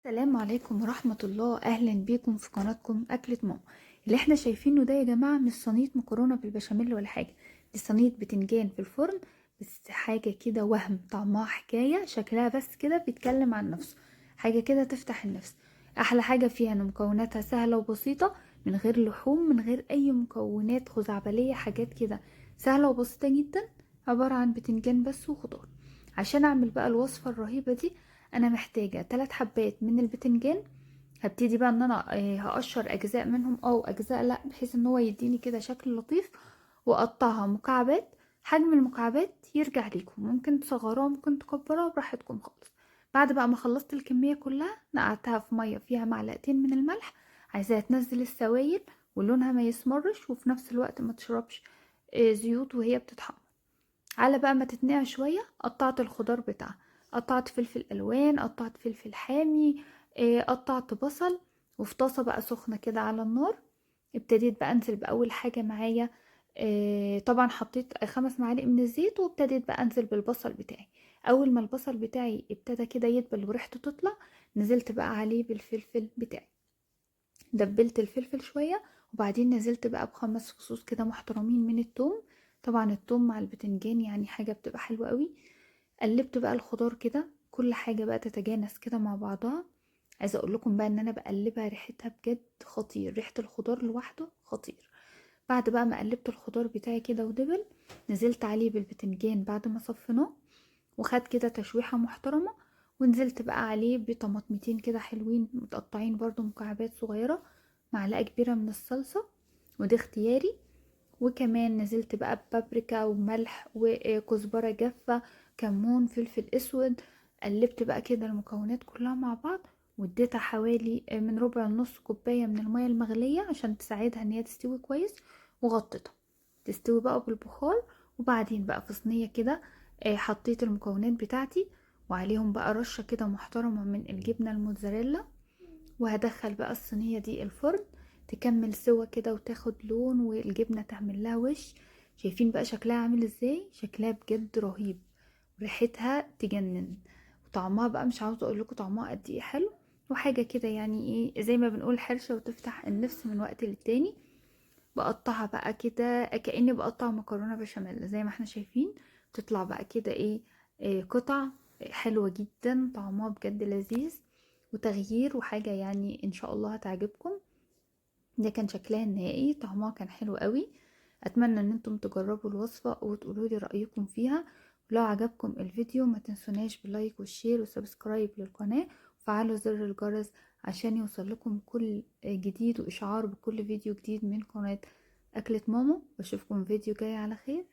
السلام عليكم ورحمة الله. أهلا بيكم في قناتكم أكلة ماما. اللي احنا شايفينه ده يا جماعة مش صينية مكرونة بالبشاميل ولا حاجة، دي صينية بتنجان في الفرن، بس حاجة كده وهم، طعمها حكاية، شكلها بس كده بيتكلم عن نفسه، حاجة كده تفتح النفس. أحلى حاجة فيها إن مكوناتها سهلة وبسيطة، من غير لحوم، من غير أي مكونات خزعبلية، حاجات كده سهلة وبسيطة جدا، عبارة عن بتنجان بس وخضار. عشان أعمل بقى الوصفة الرهيبة دي انا محتاجة 3 حبات من البتنجان. هبتدي بقى ان انا هقشر اجزاء منهم او اجزاء لا، بحيث ان هو يديني كده شكل لطيف، واقطعها مكعبات. حجم المكعبات يرجع ليكم، ممكن تصغروها ممكن تكبروها براحتكم خالص. بعد بقى ما خلصت الكمية كلها نقعتها في مية فيها معلقتين من الملح، عايزاها تنزل السوائل ولونها ما يسمرش، وفي نفس الوقت ما تشربش زيوت وهي بتتحمر. على بقى ما تتنقع شوية قطعت الخضار بتاعها، قطعت فلفل الوان، قطعت فلفل حامي، قطعت بصل. وفي طاسه بقى سخنة كده على النار ابتديت بقى انزل باول حاجة معايا، طبعا حطيت 5 معالق من الزيت، وابتديت بقى انزل بالبصل بتاعي. اول ما البصل بتاعي ابتدى كده يدبل وريحته تطلع، نزلت بقى عليه بالفلفل بتاعي، دبلت الفلفل شوية، وبعدين نزلت بقى ب5 فصوص كده محترمين من التوم. طبعا التوم مع البتنجان يعني حاجة بتبقى حلوة قوي. قلبت بقى الخضار كده، كل حاجة بقى تتجانس كده مع بعضها. عايزة اقول لكم بقى ان انا بقلبها ريحتها بجد خطير، ريحة الخضار لوحده خطير. بعد بقى ما قلبت الخضار بتاعي كده ودبل، نزلت عليه بالبتنجان بعد ما صفيناه وخد كده تشويحة محترمة، ونزلت بقى عليه بطماطمتين كده حلوين متقطعين برضو مكعبات صغيرة، معلقة كبيرة من الصلصة ودي اختياري، وكمان نزلت بقى ببابريكا وملح وكزبرة جافة، كمون، فلفل اسود. قلبت بقى كده المكونات كلها مع بعض، واديتها حوالي من ربع لنص كوباية من المية المغلية عشان تساعدها ان هي تستوي كويس، وغطيتها تستوي بقى بالبخار. وبعدين بقى في صينية كده، حطيت المكونات بتاعتي وعليهم بقى رشة كده محترمة من الجبنة الموتزاريلا، وهدخل بقى الصينية دي الفرن تكمل سوا كده وتاخد لون، والجبنة تعمل لها وش. شايفين بقى شكلها عامل ازاي؟ شكلها بجد رهيب، ريحتها تجنن، وطعمها بقى مش عاوزة اقول لكم طعمها قد ايه حلو، وحاجة كده يعني ايه زي ما بنقول حرشة وتفتح النفس من وقت للتاني. بقطعها بقى كده كأني بقطع مكرونة بشاميل زي ما احنا شايفين، تطلع بقى كده ايه قطع حلوة جدا، طعمها بجد لذيذ وتغيير وحاجة يعني ان شاء الله هتعجبكم. ده كان شكلها النهائي، طعمها كان حلو قوي. اتمنى ان انتم تجربوا الوصفة وتقولوا لي رأيكم فيها. ولو عجبكم الفيديو ما تنسوناش بال like وال share و subscribe للقناة، وفعلوا زر الجرس عشان يوصل لكم كل جديد واشعار بكل فيديو جديد من قناة أكلة ماما. واشوفكم فيديو جاي على خير.